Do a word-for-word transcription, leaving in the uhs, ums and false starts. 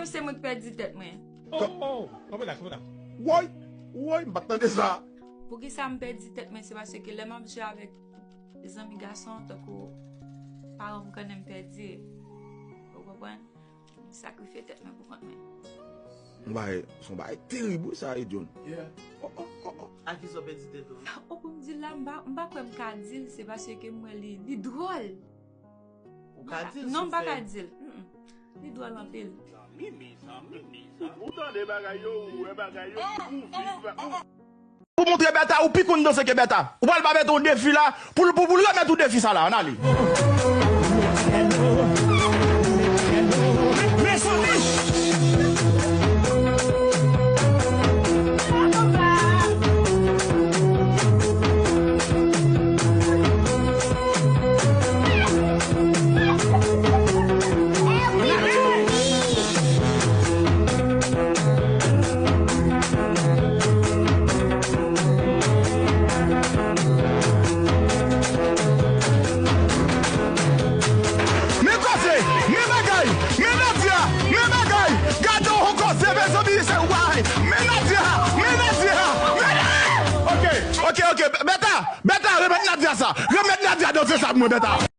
Se mwen ki pèdi tèt mwen. Oh, oh, kanpe la, kanpe la. Woy, woy, m pa t tande sa. Poukisa m pèdi tèt mwen? Se paske lè m ap jwe avèk zanmi gason, tankou paran m, kanmenm m pèdi. Ou konprann? M sakrifye tèt mwen pou kont mwen. Yon bagay, se yon bagay terib wi sa, wi, John. Oh, oh, oh, oh. A kisa w pèdi tèt ou? Ou pou m di l la, m pa, m pa kwè m ka di l, se paske m wè li, li dwòl. Ou ka di l Non, m pa ka soufè. Di l. Mm-mm. Li dwòl anpil. Ou tande bagay yo, ou wè bagay yo, ou viv ba- ou Pou montre Bèta ou pi konn danse ke Bèta. Ou pral ba Bèta yon defi la pou l pou pou l remèt ou defi sa la. Ann ale. Mezanmi! Men koze, men bagay, men Nadia, men bagay. Gade yon koze, mezanmi, se why. Men Nadia, men Nadia, men Ok, ok, ok. Bèta, Bèta, remèt Nadia sa. Remèt Nadia danse sa pou mwen, Bèta.